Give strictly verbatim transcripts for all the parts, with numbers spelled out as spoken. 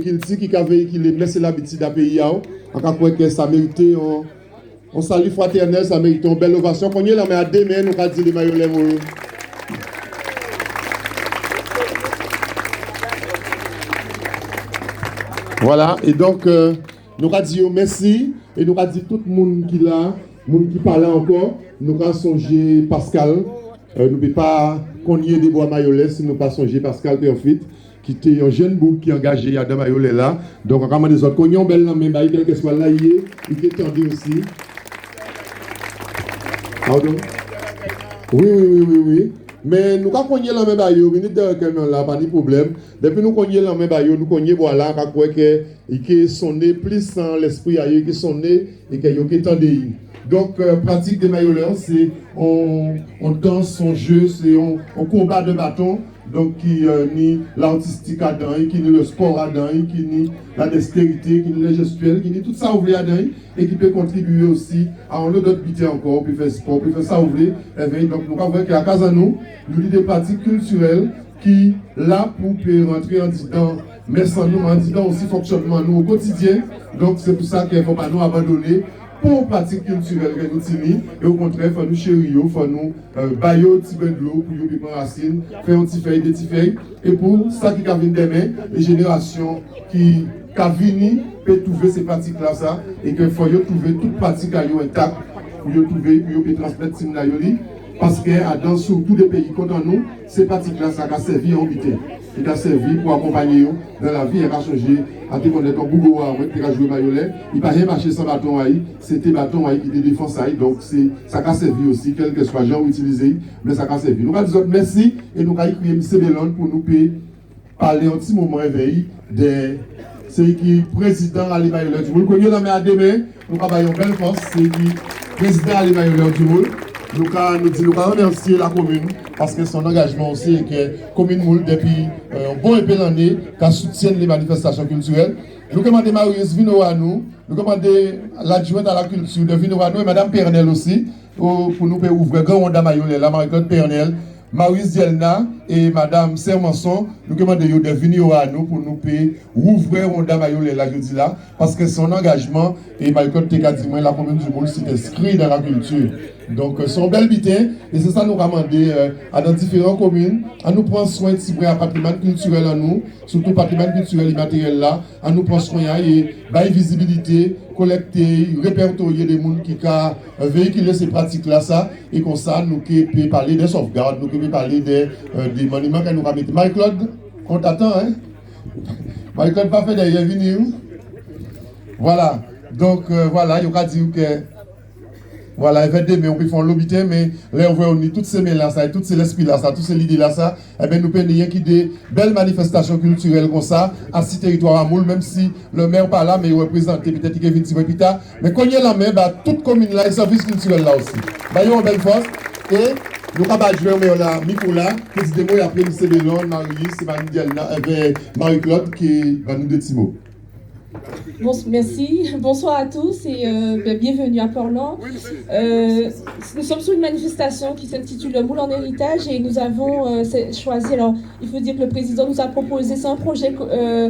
kilti ki ka véyikilé mès é labitid a péyi a'w. An ka kwè ke sa mérité on, on sali fratènèl, sa mérité on bèl ovasyon. Konyé lanmen a dé men, nou ka di lé Mayolè mouri. Vwala, é donk, euh, nou ka di yo mèsi, é nou ka di tout moun ki la, moun ki pa la ankò, nou ka sonjé Pascal. Euh, nou pé pa konyé dé bwa Mayolè si nou pa sonjé Pascal Perfit, ki té on jenn boug ki angajé adan Mayolè-la. Donk, an ka mandé zòt konyé on bèl lanmen ba'y, kèlkèswa la i yé, i ké tandé osi. Pardon ? Wi, wi, wi, wi, wi. Mé nou ka konyé lanmen ba yo, minit dèyè kè mwen la, pa ni pwoblèm. Dépi nou konyé lanmen ba yo, nou konyé bwa-la, an ka kwè kè i ké sonné plis an lèspri a yo, i ké sonné, é kè yo ké tandé'y. Donk, euh, pratik dé Mayolè, sé on, on dans, on jeu, sé on, on konba dé baton. Donk, ki, euh, ni lartistik adan'y, ki ni lèspò adan'y, ki ni ladèkstérité, ki ni lèjèstyèl, ki ni tout sa ou vlé adan'y, é ki pé kontribyé osi a on lòt biten ankò, ou pé fè spò, ou pé fè sa ou vlé. Enben, donk, nou ka vwè kè a kaz an nou, nou ni dé pratik kiltirèl ki la pou pé rantré andidan mès an nou, mé andidan osi fonksyònman nou o kotidyen. Donk, sé pou sa kè fò pa nou abandoné pon pratik kiltirèl kè nou tini, é okontrè, fò nou chéri yo, fò nou, euh, ba yo tibwen dlo pou yo pé pran rasin, fè on ti fèy, dé ti fèy, é pou sa ki ka vin dèmen, lé jénérasyon ki ka vini pé twouvé sé pratik-lasa, é kè fò yo twouvé tout pratik a yo entak, pou yo twouvé, pou yo pé transmèt timoun a yo li, paskè adan sirtou dé péyi kon an nou, sé pratik-lasa ka sèvi a on biten. I ka sèvi pou akonpanyé yo dan lavi. An ka sonjé, an té konnèt on boug owa mwen ki té ka jwé mayolè. I pa jen maché san baton a'y, sé té baton a'y ki té défans a'y. Donk, sé, sa ka sèvi osi, kèlkèswa jan ou itilizé'y, mé sa ka sèvi. Nou ka di zòt mèsi é nou ka kriyé misyé Bélonn pou nou pé palé on ti moman èvè'y dè, sé ki prézidan a lé Mayolè di Moul. Konyé lanmen a dé men. Nou ka ba'y on bèl fòs, sé ki prézidan a lé Mayolè di Moul. Nou ka, nou di, nou ka rèmèsyé lakomin, paskè sé on angajman osi, é kè komin Moul, dépi, euh, on bon enpé lanné, ka soutyenn lé manifèstasyon kiltirèl. Nou ké mandé Marius vin owa nou, nou ké mandé ladjwent a lakilti dè vin owa nou, é madam Pernel osi, o, pou nou pé ouvè gran wonn a mayolè-la, Marie-Claude Pernel, Marius Dielna é madam Sermanson, nou ké mandé yo dè vini owa nou pou nou pé ouvè wonn a mayolè-la jòdi-la, paskè sé on angajman, é Marie-Claude té ka di mwen, la commune du Moule s'est inscrite dans la culture. Donk, euh, sé on bèl biten, é sé sa nou ka mandé, euh, adan diféran komin, annou pran swen tibwen a patrimwàn kiltirèl an nou, sirtou patrimwàn kiltirèl imatéryèl-la, annou pran swen a'y, ba'y vizibilité, kolèkté'y, répètoryé dé moun ki ka, euh, véyikilé sé pratik-lasa, é konsa nou ké pé palé dè sovgad, nou ké pé palé dè, euh, dè moniman kè nou ka mété. Marie-Claude, on t'attend, hein ? Marie-Claude pa fè dèyè, vini, wi. Vwala. Donk, euh, vwala, yo ka di'w kè Vwala, èvè dé men, ou pé fè on lo biten, mé lè ou vwè ou ni tout sé men-lasa, é tout sé lèspri-lasa, tout sé lidé-lasa, enben, nou pé ni yenki dé bèl manifèstasyon kiltirèl konsa, asi téritwa a Moul, menm si lè mè pa la, mé i rèprézanté, pétèt i ké vin tibwen pita, mé konyé lanmen ba tout komin-la é sèvis kiltirèl-la osi. Ba yo on bèl fòs, é nou ka ba jwenn mè-la mikwo-la, pou di dé mo, é apré, misyé Bélonn, Marius, sé madam Dielna, enben, Marie-Claude, ki ba nou dé ti mo. Bon, merci. Bonsoir à tous et, euh, ben, bienvenue à Portland. Euh, nous sommes sur une manifestation qui s'intitule Le Moule en héritage et nous avons, euh, c'est- choisi, alors, il faut dire que le président nous a proposé, c'est un projet, que- euh,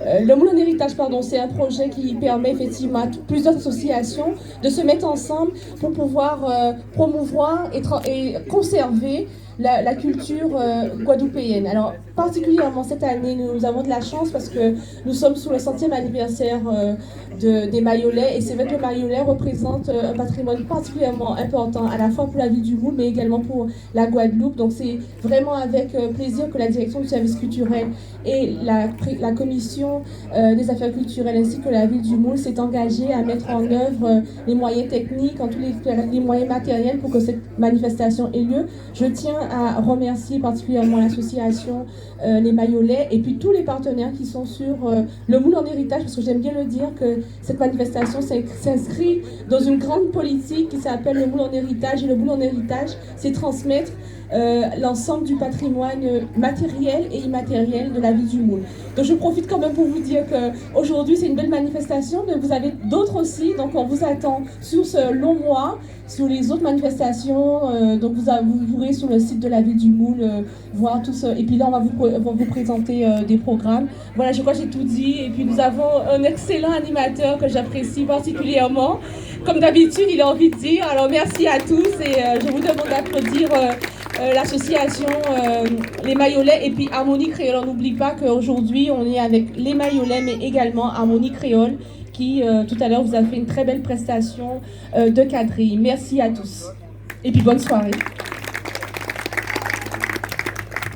euh, Le Moule en héritage, pardon, c'est un projet qui permet effectivement à t- plusieurs associations de se mettre ensemble pour pouvoir, euh, promouvoir et tra- et conserver la, la culture, euh, guadeloupéenne. Alors, particulièrement cette année, nous avons de la chance parce que nous sommes sur le centième anniversaire, euh, de- des Mayolais. Et c'est vrai que le Mayolais représente, euh, un patrimoine particulièrement important, à la fois pour la ville du Moule, mais également pour la Guadeloupe. Donc, c'est vraiment avec, euh, plaisir que la direction du service culturel et la, pré- la commission, euh, des affaires culturelles ainsi que la ville du Moule s'est engagée à mettre en œuvre, euh, les moyens techniques, en tous les, les moyens matériels pour que cette manifestation ait lieu. Je tiens à remercier particulièrement l'association, euh, Les Mayolais et puis tous les partenaires qui sont sur, euh, Le Moule en héritage, parce que j'aime bien le dire que cette manifestation s'in- s'inscrit dans une grande politique qui s'appelle Le Moule en héritage. Et Le Moule en héritage, c'est transmettre euh, l'ensemble du patrimoine, euh, matériel et immatériel de la ville du Moule. Donc je profite quand même pour vous dire que aujourd'hui c'est une belle manifestation, mais vous avez d'autres aussi, donc on vous attend sur ce long mois, sur les autres manifestations. Euh, donc vous, a- vous pourrez sur le site de la ville du Moule euh, voir tout ça. Et puis là on va vous, pré- on va vous présenter euh, des programmes. Voilà, je crois que j'ai tout dit. Et puis nous avons un excellent animateur que j'apprécie particulièrement. Comme d'habitude, il a envie de dire. Alors merci à tous et euh, je vous demande d'applaudir euh, euh, l'association euh, Les Mayolais et puis Harmonie Créole. On n'oublie pas qu'aujourd'hui, on est avec Les Mayolais, mais également Harmonie Créole, qui euh, tout à l'heure vous a fait une très belle prestation euh, de quadrille. Merci à tous. Et puis bonne soirée.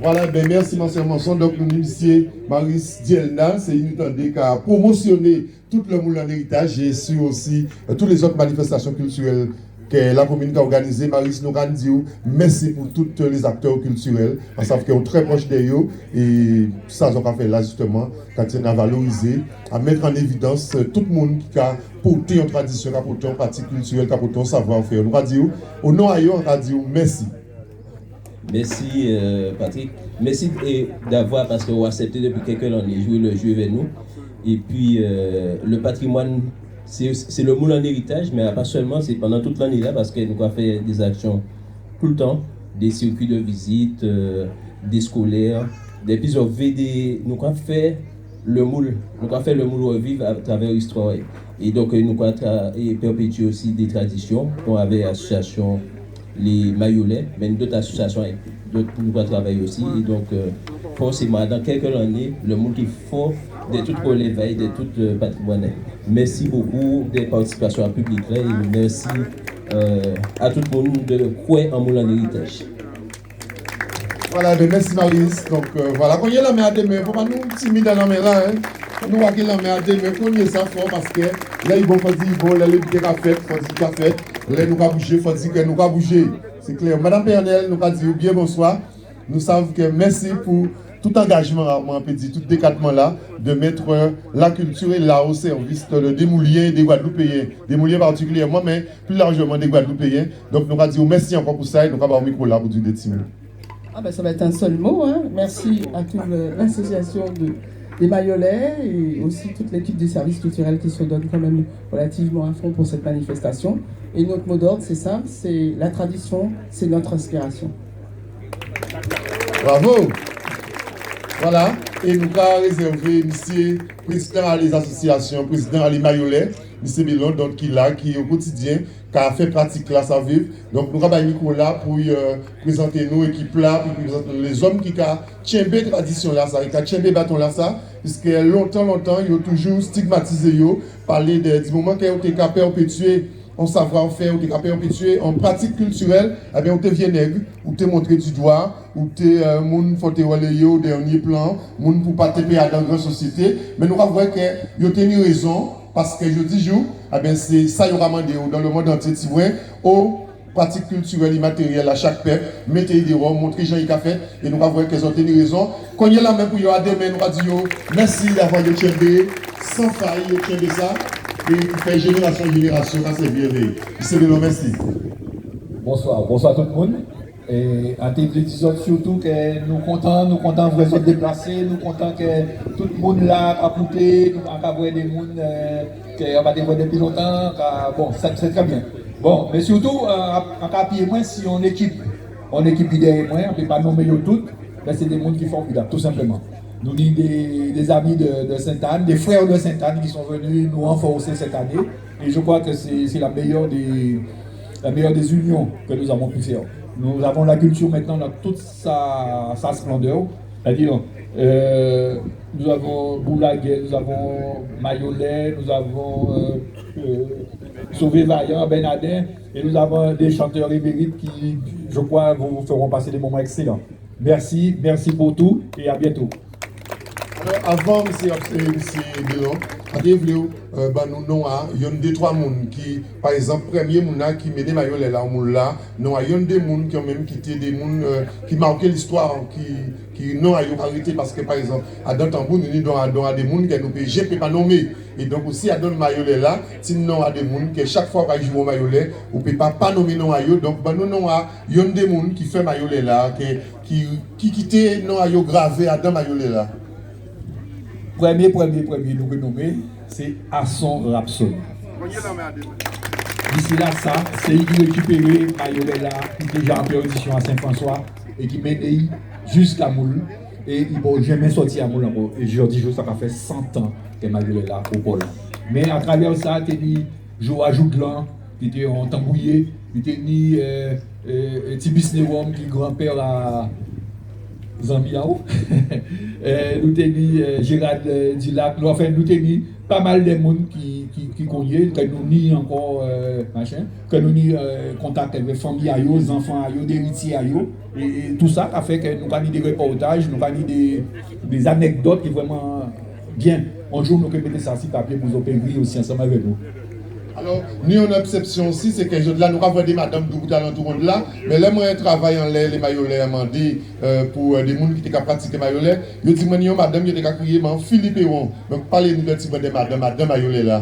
Voilà, ben mèsi, ma sè Manson. Donk nou ni misié Maris Dielna, sé li nou tandé ka pwomosioné tout lè Moul an éritaj é si osi euh, tout lézot manifestasion kiltirel ke lakomin ka òganizé. Maris, nou ka di'w mèsi pou tout euh, lé aktè kiltirel. An sav ke ou trè pwoch dè yo é sa zot ka fè la, jisteman, ka tyenn a valorizé, a mèt an évidans euh, tout moun ki ka pòté an tradision, ka pòté an pratik kiltirel, ka pòté an savwa-fè. Nou ka di'w, o non a yo, an ka di'w mèsi. Mèsi euh, Patrick. Mèsi euh, davwa paske ou aksepté dépi kèk lanné jwé le jeu avè nou. Épi euh, le patrimwàn, sé sé le Moul an éritaj, mé pa selman, sé pandan tout lanné-la paske nou ka fè dé aksion toultan, dé sirkui de vizit, euh, dé skolè, dé pliziè vé dé, nou ka fè le Moul, nou ka fè le Moul rèviv atravè istwa. É donk euh, nou ka tra- é pèrpétié osi dé tradision, kon avè asosiasion lé Mayolè, mé dot asosiasion, dot nou ka travay osi. É donk euh, fòséman, dan kèk lanné, le moun ki fò dè tout rèlèv-la, dè tout euh, patrimwàn-la. Mèsi bokou dè patisipasion a piblik-la é mèsi euh, a tout moun dè kwè an Moul an éritaj. Vwala, ben mèsi Maris. Donk euh, vwala, konyé lanmen a dé men, fò pa nou timid a lanmen-la, en. Fò nou wè kè lanmen a dé men, konyé sa fò, paske lè i bon, fò di i bon, lè lé biten ka fèt, fò di i ka fèt, lè nou ka boujé, fò di kè nou ka boujé. Sé klè. Madanm Pernelle, nou ka di'w bien bonswa. Nou sav kè mèsi pou tout angajman-la, mwen pé di, tout dékatman-la, dè mèt euh, la kilti é la o sèvis dè, dè Moulien é dè Gwadloupéyen, dè Moulien patikilièman, mé pli lajman dè Gwadloupéyen. Donk nou ka di'w mèsi ankò pou sa é nou ka ba'w mikwo-la pou di dé ti mo. Ah ben, ça va être un seul mot, hein. Merci à toute le- l'association de, des Mayolais et aussi toute l'équipe du service culturel qui se donne quand même relativement à fond pour cette manifestation. Et notre mot d'ordre, c'est simple, c'est la tradition, c'est notre inspiration. Bravo. Vwala. É nou ka rézèvé misié prézidan a lé asosiasion, prézidan a lé Mayolè, misié Belon, donk ki la, ki o kotidien ka fè pratik-lasa viv. Donk nou ka ba'y mikwo-la pou euh, prézanté nou ékip-la, pou prézanté nou lézòm ki ka tjenbé tradision-lasa, ki ka tjenbé baton-lasa, piske lontan lontan yo toujou stigmatizé yo, palé dè di moman kè ou té ka pèrpétié an savwa-fè, ou té ka pèrpétié an pratik kiltirel, ében ou té vié neg, ou té montré di dwa, ou té euh, moun fò té rèlégé o dènié plan, moun pou pa té pé adan gran sosiété. Mé nou ka vwè kè yo té ni rézon, paske jòdi jou, ében sé sa yo ka mandé yo dan le monde entier, ti vwè, o pratik kiltirel imatériel a chak pep, mété'y déwò, montré jan i ka fet, é nou ka vwè kè zot té ni rézon. Konyé lanmen pou yo a dé men, nou ka di yo mèsi davwa yo tjenbé san fay, yo tjenbé sa, é pou fè jénérasion an jénérasion ka sèvi avè'y. Misié Belon, mèsi. Bonswa, bonswa tout moun. É an té vlé di zot sirtou kè nou kontan, nou kontan vwè zot déplasé, nou kontan kè tout moun la ka kouté, nou ka vwè dé moun euh, kè an pa té vwè dépi lontan, ka, bon, sa sé trè bien. Bon, mé sirtou, euh, an ka apiyé mwen si on ékip, on ékip ki dèyè mwen, an pé pa nonmen yo tout, mé sé dé moun ki fòmidab, tou senpleman. Nou ni dé, dé zami de, de Sentàn, dé frè de Sentàn ki son vni nou ranfòsé sèt ané, é je krwa kè sé sé la méyè dé, la méyè dé zinion kè nou avon pu fè. Nous avons la culture maintenant dans toute sa, sa splendeur. C'est-à-dire, euh, nous avons Boulaguet, nous avons Mayolè, nous avons euh, euh, Sauvé Vaillant, Bernadin, et nous avons des chanteurs émérites qui, je crois, vous feront passer des moments excellents. Merci, merci pour tout et à bientôt. Avan, misié, misié Delon, an té vlé ou, euh, ban nou non a yonn dé twa moun ki, pa ekzanp, prèmié moun-la ki mennen mayolè-la, moun-la, non a yonn dé moun ki, menm ki té dé moun, euh, ki maké listwa, ki, ki non a yo ka rété, paske, pa ekzanp, adan tanbou, nou ni non a, non a dé moun ke nou pé, je pé pa nonmen. É donk osi, adan mayolè-la, ti non a dé moun ke chak fwa ou ka jwé on mayolè, ou pé pa pa nonmen non a yo. Donk, ban nou non a yonn dé moun ki fè mayolè-la, ke, ki, ki kité non a yo gravé adan mayolè-la. Prèmié, prèmié, prèmié nou ké nonmen, sé Ason Rapson. Disi la sa, sé li ki rékipéré mayolè-la, ki déja an pèdiksion a Sen-Franswa, é ki mennen'y jiska Moul, é i poko janmen sòti a Moul ankò. É jòdi jou, sa ka fè san tan ke mayolè-la o pò-la. Mé atravè sa, té ni Jowa Jouglan, ki té on tanbouyé, nou té ni, euh, euh, Ti Bisnéwòm, ki granpè a zanmi a'w. Euh, nou té ni, euh, Gérald, euh, Dilac, nou, anfen, nou té ni pa mal dé moun ki, ki, ki konnyé, ke nou ni ankò, euh, machin, ke nou ni, euh, kontak avè fanmi a yo, zanfan a yo, éritié a yo, é, é tousa ka fè ke nou ka ni dé répòtaj, nou ka ni dé, dé anekdot ki vréman bien. On jou, nou ké mété sa si papié pou zot pé ri osi ansanm avè nou. Alò, ni on eksepsion osi, sé ke jòdi-la, nou ka vwè dé madanm doubout alantou wonn-la, mé lè mwen travay anlè lé mayolè, mandé, euh, pou, euh, dé moun ki té ka pratiké mayolè, yo di mwen ni on madanm yo té ka kriyé Man Filipéwon. Donk, palé nou dé tibwen dé madanm, madanm mayolè-la.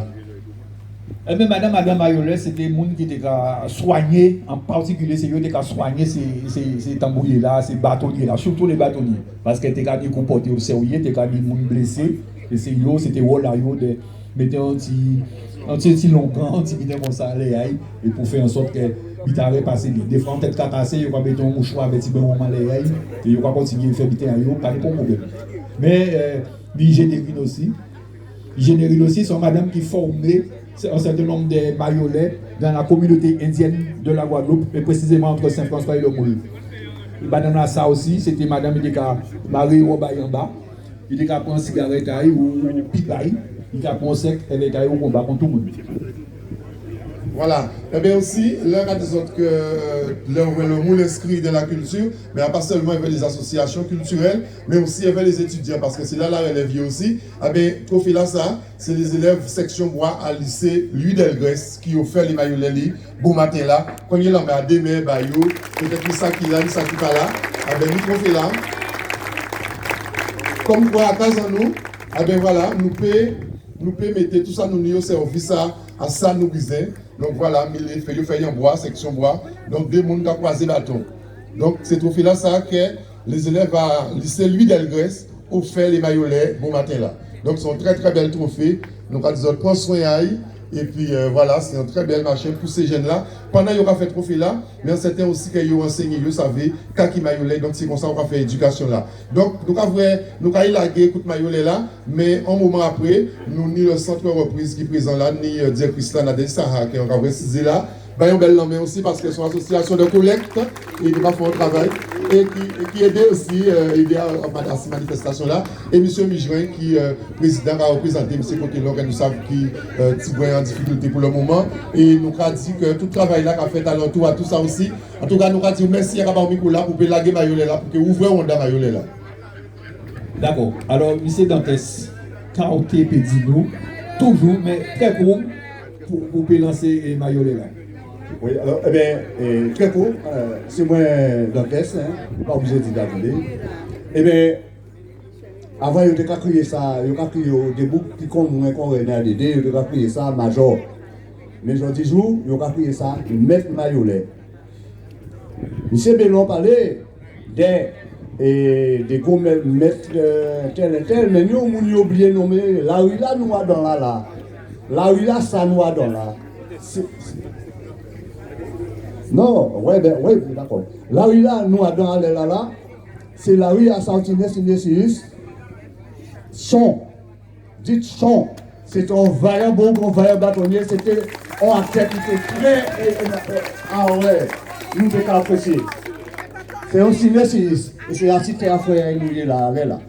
Ében, madanm, madanm mayolè, sé té moun ki té ka swanyé, an patikilié, sé yo té ka swanyé sé, sé, sé tanbouyé-la, sé batonyé-la, sirtou lé batonyé. Paske té ka ni kou pòté o sèryé, té ka ni moun blésé, é sé yo, sé té wòl a yo dé mété on ti, on ti, ti longan, on ti biten konsa anlè a'y, é pou fè an sòt ke biten-la répasé bien. Défwa, on tet ka kasé, yo ka mété on mouchwa avè ti bwen wonm anlè a'y, é yo ka kontinyé fè biten a yo, pa ni pon pwoblem. Mé, euh, ni Jénérine osi. Jénérine osi, sé on madanm ki fòmé on sèten nonb dé mayolè dan la kominoté endyèn de la Guadeloupe, é présizéman ant Sen-Franswa é Lèmoul. Madanm-lasa osi, sé té madanm ki té ka maré wòb a'y anba, i té ka pran sigarèt a'y ou, ou pip a'y, i té ka pran sèk, é i té ka ay o konba kon tout moun. Vwala. Ében osi, lè an ka di zot ke, euh, lè ou wè Lèmoul enskri dan la kilti, mé a pa selman avè lé asosiasion kiltirel, mé osi avè lé étidian, paske sé la larelev yé osi. Ében, twofé-lasa, sé lé zélev seksion bwa a lisé Louis Delgrès ki ofè lé mayolè-li bomaten-la. Konnyé lanmen a dé men ba yo, pétet ni sa ki la, ni sa ki pa la. Ében, ni twofé-la. Konmkwa a kaz an nou, ében vwala, nou pé, nou pé mété tousa nou ni o sèvis a, a sa nou bizwen. Donk vwala, mi lé fè, yo fè'y an bwa, seksion bwa. Donk dé moun ka kwazé baton. Donk sé twofé-lasa ke lé zélev a lisé Louis Delgrès ofè lé mayolè bomaten-la. Donk sé on trè, trè bel twofé. Nou ka di zot pran swen a'y. Épi, euh, vwala, sé on trè bel machin pou sé jenn-la. Pandan yo ka fè twofé-la, mé an sèten osi ke yo anségné, yo savé ka ki mayolè. Donk sé konsa ou ka fè édikasion-la. Donk nou ka vwè, nou ka lagé kout mayolè-la, mé on moman apré, nou ni le sant Repriz ki prézan la, ni, euh, dirèktris-la, Nadège Saha, ke nou ka vwè sizé la. Ba yo bel lanmen osi, paske sé on asosiasion dé kolekt, é ki ka fè on travay, é ki, é ki édé osi, euh, édé a, a, a sé manifestasion-la. É misié Mijren ki, euh, prézidan ka réprézanté misié Kotelon, ke nou sav ki, euh, tibwen an difikilté pou le moman. É nou ka di ke tout travay-la ka fet alantou a tousa osi. Antouka, nou ka di'w mèsi, an ka ba'w mikwo-la pou pé lagé mayolè-la, pou ke ou ouvè wonn a mayolè-la. Dakò. Alò, misié Dantès, ka ou té pé di nou, toujou, mé trè kout, pou, pou pé lansé, é, mayolè-la. Wi, alò, ében, é, trè kout, euh, sé mwen Dantès, en, pa oblijé di David. Ében, avan yo té ka kriyé sa, yo ka kriyé yo, dé boug ki kon mwen, kon René Dédé, yo té ka kriyé sa majò. Mé jòdi jou, yo ka kriyé sa met mayolè. Misié Bellon palé dé, é, dé gwo met, met, euh, tel é tel, mé ni on moun yo bliyé nonmen, lari-la nou adan la la. Lari-lasa nou adan la. Sé, sé, non, wè, ben, wè, dakò. Lari-la nou adan alè la la, sé lari a Saint-Ignace Ignatius. Son. Dit Son, sé té on vayan boug, on vayan batonyé, sé té on aktè ki té trè, é, é, é, a wè, nou té ka aprésié. Sé on sinèsis, é sé asistan a frè nou yé la, alè la.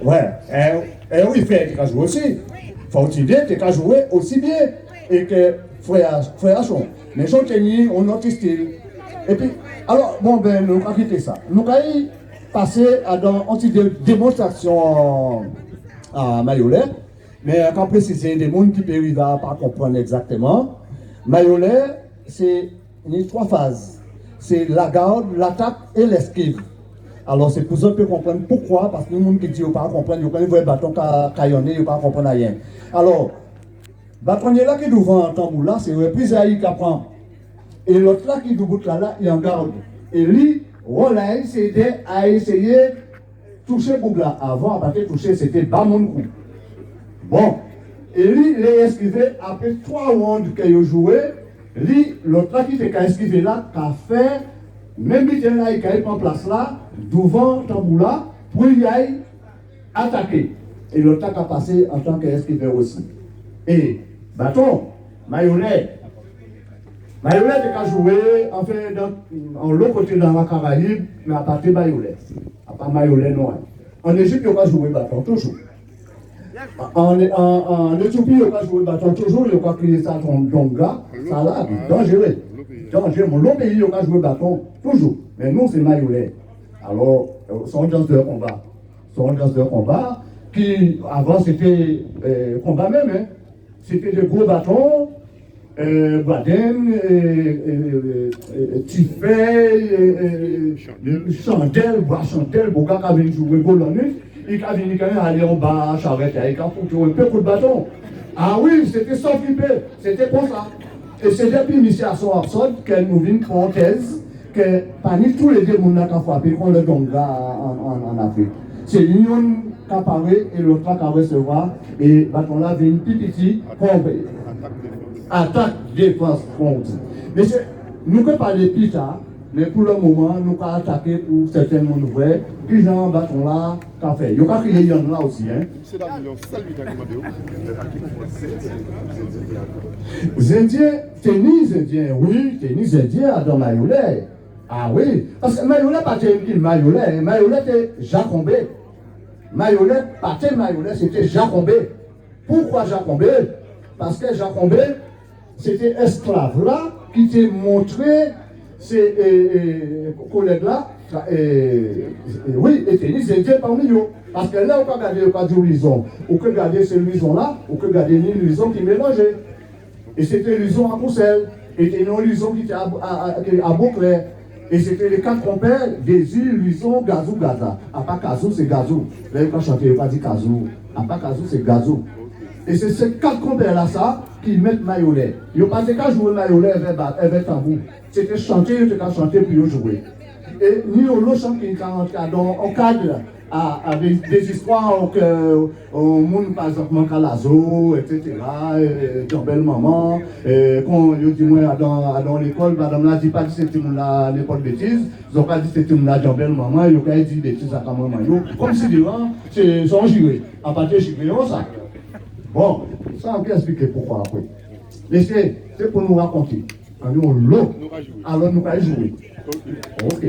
Wè, é, é wi, frè té ka jwé osi. Fortuné té ka jwé osi bien é ke frè, frè Son. Mé Son té ni on lot stil. Épi, alò, bon, ben, nou ka kité sa. Nou ka Pasé adan on ti dé-, démonstrasyon a mayolè, mé an ka présizé dé moun ki pé rivé a pa konprann ègzaktèman. Mayolè, sé ni twa faz. Sé lagard, latak é lèskiv. Alò, sé pou zòt pé konprann poukwa, paskè ni moun ki di yo pa konprann, yo konn vwè baton ka, kayonné, yo pa konprann ayen. Alò, Batonyé-la ki douvan tanbou-la, sé rèpriz a'y i ka pran. É lòt-la ki doubout la, la, i an gard. É li, wòl a'y, sé dè a éséyé touché boug-la. Avan, a pa té touché, sé té ba moun kou. Bon. É li, lè i èskivé, apré twa round kè yo jwé, li, lòt-la ki té ka èskivé la, ka fè menm biten-la, i kay pran plas-la, douvan tanbou-la, pou i ay ataké. É lòt-la ka pasé antan kè èskivè osi. É baton, mayolè. Mayolè té ka jwé, anfen, dan, anlo koté dan la Karayib, mé a pa té mayolè. A pa mayolè non, en. An Éjip, yo ka jwé baton toujou. An, an, an, an Étyopi, yo ka jwé baton toujou, yo ka kriyé sa don-, donga, sa la, danjéré. Danjéré, onlo péyi, yo ka jwé baton toujou. Mé nou, sé mayolè. Alò, euh, sé on dans de konba. Sé on dans de konba ki, avan, sé té, euh, konba menm, en. Sé té dé gwo baton, euh, bwa denn, euh, euh, euh, euh, ti fèy, euh, euh, chandèl, bwa chandèl, boug-la ka vin jwé gwo lannuit, i ka vin, i ka alé anba charèt-la, i ka fouté'w on pé kout baton. A wi, sé té sòf i pé, sé té konsa. É sé dépi misyé a Son Absòd kè nou vin pran tèz kè pa ni toulédé moun-la ka frapé kon lè donga an, an, an Afrik. Sé yonn ka paré é lòt-la ka rèsèvwa, é baton-la vin pi piti kon atak défans, kon ou di. Mésyé, nou ké palé pita, mé pou lè moman, nou ka ataké pou sèten moun vwè kijan baton-la ka fè. Yo ka kriyé yonn-la osi, en. Sé la milyon sèl biten ki mandé'w. Zendyen, té ni Zendyen, wi, té ni Zendyen adan mayolè. A wi, paskè mayolè pa té ki mayolè, en. Mayolè té jakonbé. Mayolè pa té mayolè, sé té jakonbé. Poukwa jakonbé ? Paskè jakonbé, sé té èsklav-la ki té montré sé, é, é, kolèg-la, é, é, wi, é té ni Zendyen pami yo. Paskè lè ou ka gadé, ou ka di lwizon, ou ké gadé sé lwizon-la, ou ké gadé ni lwizon ki mélanjé. É sé té lwizon a kousèl, é té ni on lwizon ki té a, a, a, ki a bouklè. É sé té lé kat konpè, Dézi, Lwizon, Gazou, Gaza. A pa Kazou, sé Gazou. Lè yo ka chanté, yo pa di Kazou. A pa Kazou, sé Gazou. É sé, sé kat konpè-lasa ki mèt mayolè. Yo pa té ka jwé mayolè èvè ba-, èvè tanbou. Sé té chanté, yo té ka chanté pou yo jwé. É ni onlo chan ki ka rantré adan on kad a, a dé, dé zistwa, donk, euh, on moun, pa ègzanp, Manka Lazo, etsétéra, euh, Djanbèl Manman, euh, kon yo di mwen, adan, adan lékòl, madanm-la di, pa di sé timoun-la nenpòt bétiz, zòt ka di sé timoun-la Djanbèl Manman, yo ka di bétiz-la ka manman yo, kòmsi déwò, sé, sé on jiré, a pa té jiré, sa. Bon, sa, an ké èspliké poukwa apré. Mé sé, sé pou nou rakonté. An nou lo. Alò nou ka jwé. Ok.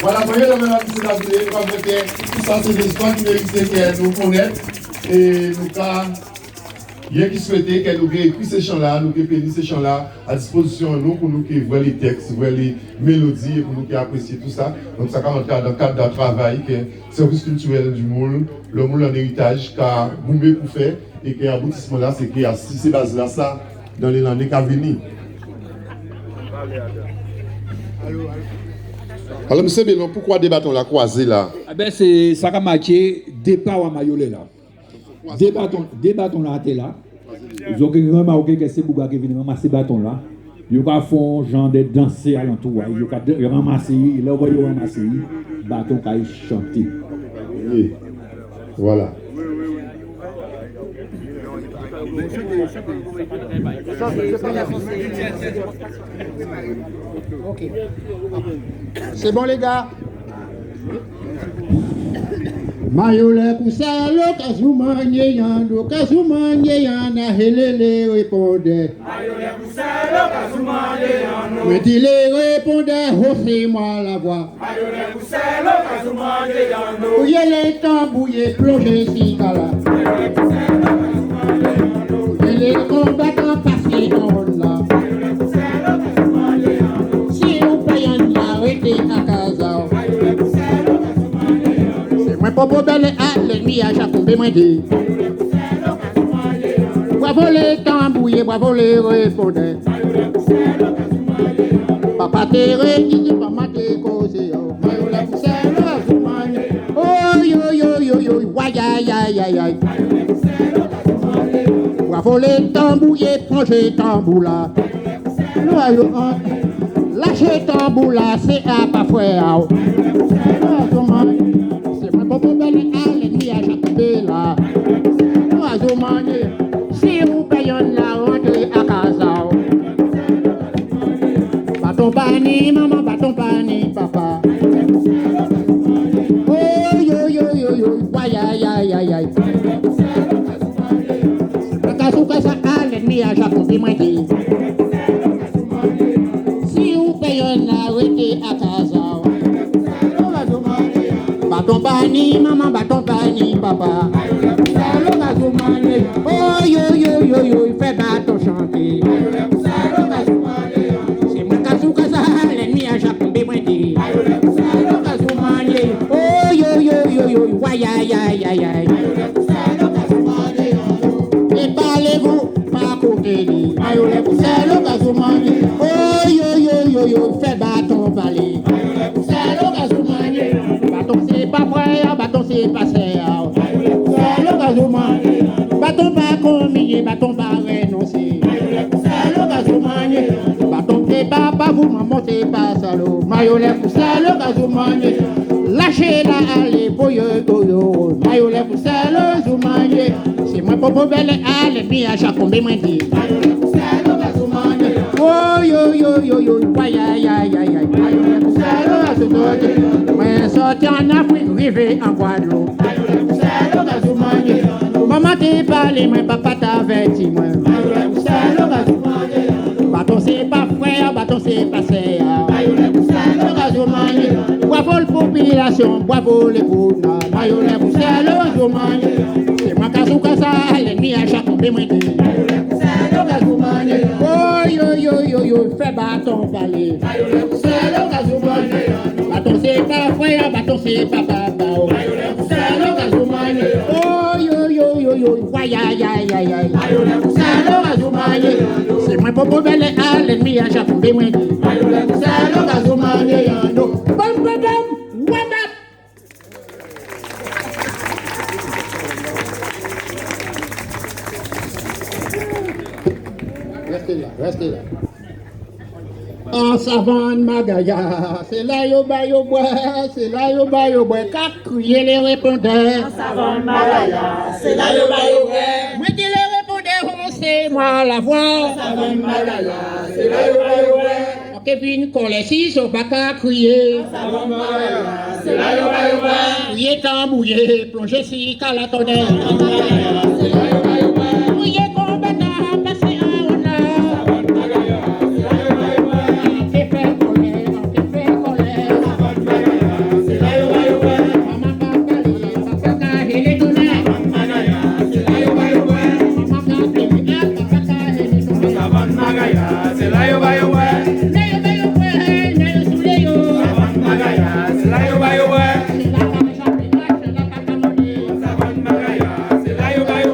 Vwala, mwen, medam é mésyé, nou ka vwè kè tout sa sé dé istwa ki mérité kè nou konnèt. É nou ka, byen ki swété kè nou ké ékri sé chan-la, nou ké péni sé chan-la a dispozisyon nou pou nou ké vwè lé tèks, vwè lé mélodi, é pou nou ké aprésyé tout sa. Donk sa ka rantré adan kad dè travay kè Sèvis Kiltirèl di Moul, Le Moule en Héritage, ka goumé pou fè. É kè aboutisman-la, sé kè asi sé baz-lasa dan lé lanné ka vini. Alò, misyé Bellon, poukwa dé baton-la kwazé la ? Ében, sé sa ka matjé dépa a mayolè-la. Dé baton, dé baton-la atè-la. Zòt ké rimaké kè sé boug-la ki vin ranmasé baton-la. Yo ka fè on jan dè dansé alantou a'y, yo ka dan-, yo ranmasé'y, lè ou vwè yo ranmasé'y, baton kay chanté. Wi. Vwala. Sé bon, lé ga. Mayolè kousalo, kazou mannyé yando, kazou mannyé yanda, hélélé répondè. Mayolè kousalo, kazou mannyé yando. Mwen di lé répondè, haussez-moi la voix. Mayolè kousalo, kazou mannyé yando. Ou yé lé tanbou, yé plonjé si kala. Mayolè kousalo, kazou mannyé yando. Ou yé lé konbatan pasé an wòl-la. Mayolè kousalo, kazou mannyé yando. Si ou pa yanda, rété a kaz. Popo bèlè a lènmi a Jakonbé mwen di. Bravo lé tanbouyé, bravo lé répondè. Papa té réyini, manman té kozé, oh. Mayolè pou sèl Azoumani. Oh, yo, yo, yo, yo, wayayayayay. Bravo lé tanbouyé, pran jé tanbou-la. Lwazo an, lachè tanbou-la, sé a pa fwè a'w. Lwazo mannyé, sé mwen popo bèlè a lènmi a Jakonbé-la. Lwazo mannyé, si ou pè yonn-la rantré a kaz a'w. Baton pa ni manman, baton pa ni papa. Oh, yo, yo, yo, yo, wayayayayay. Kazou kasa a lènmi a Jakonbé mwen di. Si ou pè yonn-la rété a kaz a'w. Baton pa ni manman, baton pa ni papa. Oh, yo, yo, yo, yo, fè baton chanté. Sé mwen Kazou kasa a lènmi a Jakonbé mwen di. Kazou mannyé. Oh, yo, yo, yo, yo, wayayayayay. É palé vou pa koté li. Mayolè pou sèl Kazou mannyé. Oh, yo, yo, yo, yo, fè baton palé. Mayolè pou sèl Kazou mannyé. Baton sé pa fwè, baton sé pa sè. Mayolè pou sèl Kazou mannyé. Baton pa konmiyé, baton pa rénonsé. Mayolè pou sèl Kazou mannyé. Baton sé pa pa vou, manman sé pa salo. Mayolè pou sèl Kazou mannyé. Lachè-la alé, boyo, boyo. Mayolè pou sèl Azoumani. Sé mwen popo bèlè a lènmi a Jakonbé mwen di. Oh, yo, yo, yo, yo, wayayayayay. Mwen sòti an Afrik, rivé an Gwadloup. Manman té palé mwen, papa té avèti mwen. Baton sé pa fwè, baton sé pa sè. Bravo lé popilasyon, bravo lé group-la. Mayolè pou sèl Azoumani. Sé mwen Kazou kasa a lènmi a Jakonbé mwen di. Oh, yo, yo, yo, yo, fè baton palé. Baton sé pa fwè, baton sé pa papa. Oh, yo, yo, yo, yo, wayayayayay. Sé mwen popo bèlè a lènmi a Jakonbé mwen di. Bam, bam, bam, wap, wap. Rèsté la, rèsté la. An savann Magaya, sé la yo ba yo bwè, sé la yo ba yo bwè, ka kriyé lé répondè. An savann Magaya, sé la yo ba yo bwè. Mwen di lé répondè, on sé mwa lavwa. An savann Magaya, sé la yo ba yo bwè. An ké vin kòlè si zò pa ka kriyé. An savann Magaya, sé la yo ba yo bwè. Kriyé tanbouyé, plonjé si kalatonè. Kriyé konbatan, pasé a ona. An ké fè kòlè, an ké fè kòlè. Manman ka palé, papa ka hélé tonè. Manman ka palé, papa ka hélé tonè. Savann Magaya, sé la yo ba yo bwè. Lè yo ba yo bwè, lè yo soulé yo. Savann Magaya, sé la yo ba yo bwè. Sé la ka chapé, sé la ka kamoné. Savann Magaya, sé la yo ba yo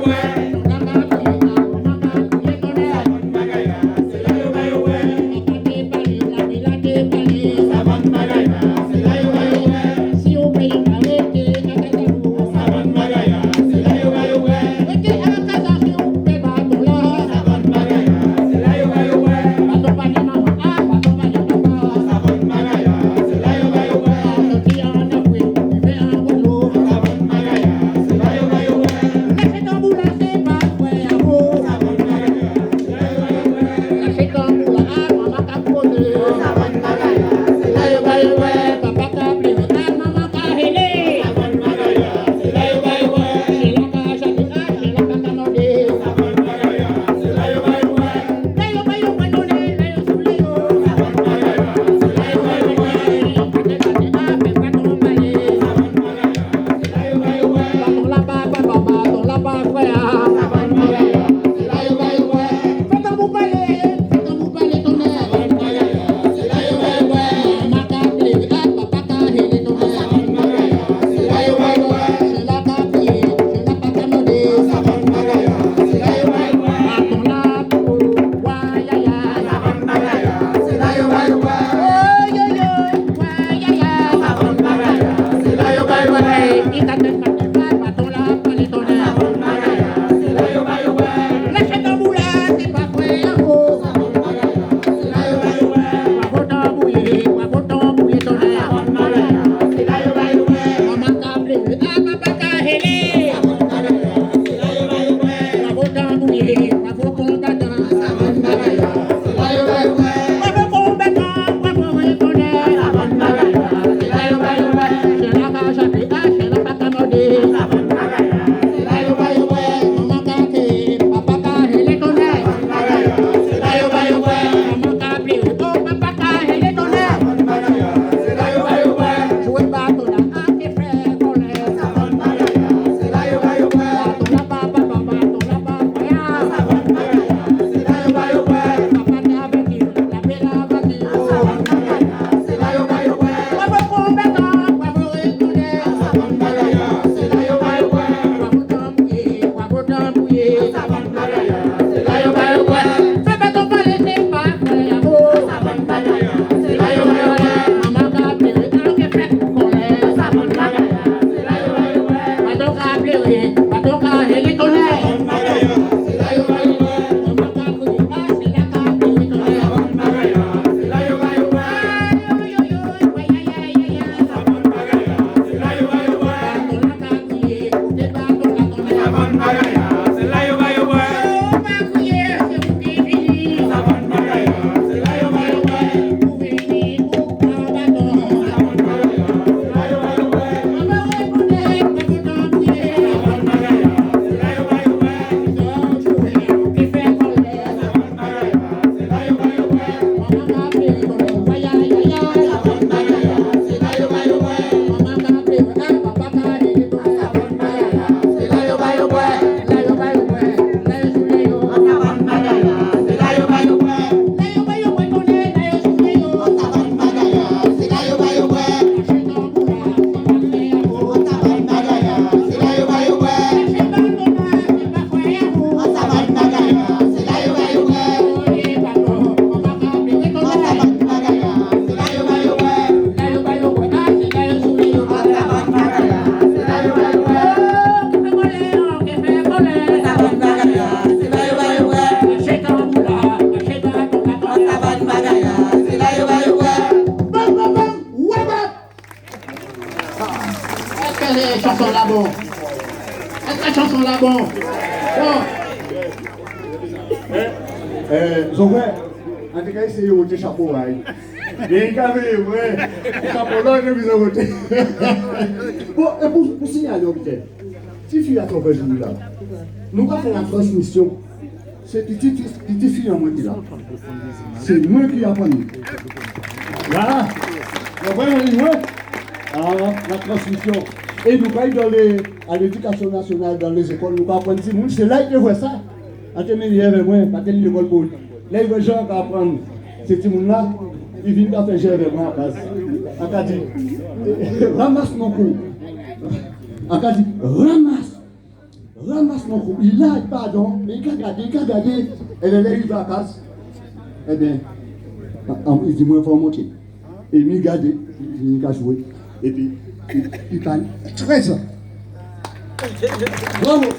Eskè chanson-la bon? Eskè chanson-la bon? Bon. Eh, eh, Zonvè, an té ka éséyé woté chapo a'y. Mé i ka vlé, wè. Chapo-la, i té bizwen woté. Bon, é pou, pou signalé on biten, tifi a Zonvè, jou-la, nou ka fè la transmisyon. Sé piti, piti fi an mwen ki la. Sé mwen ki aprann li. La, nou konprann li, mwen. Ah, la transmisyon. É nou ka alé dan lé, a lédikasyon nasyonal, dan lézékòl, nou ka aprann timoun, sé la i té vwè sa. An té mennen avè mwen, pa té ni lékòl pou li. Lè i vwè jan an ka aprann sé timoun-la, i vin ka fè jé avè mwen an klas. An ka di, ramas mon kou. An ka di, ramas. Ramas mon kou. I la, i padon, mé i ka gadé, i ka gadé. É lè, lè i rivé an klas, ében, an, an, i di mwen fò monté. É mi gadé, mi ka jwé. Épi, i, i pale. Trèz an. Bravo.